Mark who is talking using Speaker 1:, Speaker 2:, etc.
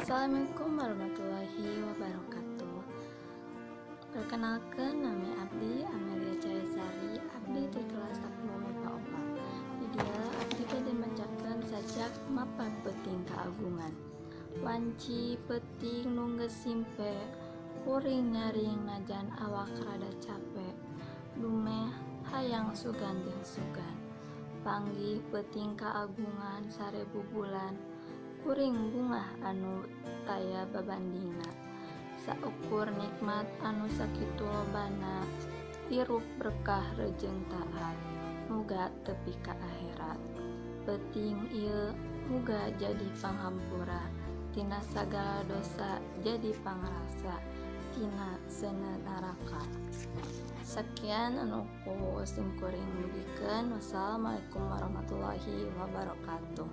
Speaker 1: Assalamualaikum warahmatullahi wabarakatuh. Perkenalkan, nami abdi Amelia Cahayasari, abdi di kelas 10 MIPA 4. Di dieu abdi bade macakeun sajak Mapag Peuting Kaagungan. Wanci peuting nu geus simpe, kuring nyaring najan awak rada cape, dumeh hayang sugan jeung sugan. Panggih peuting kaagungan 1000 bulan, kuring bungah anu taya babandingna. Saukur nikmat anu sakitu lobana, hirup berkah rejeung taat, muga tepi ka akhirat. Peuting ieu muga jadi panghampura tina sagala dosa, jadi pangrasa tina seuneu naraka. Sakian anu ku simkuring dugikeun. Wassalamualaikum warahmatullahi wabarakatuh.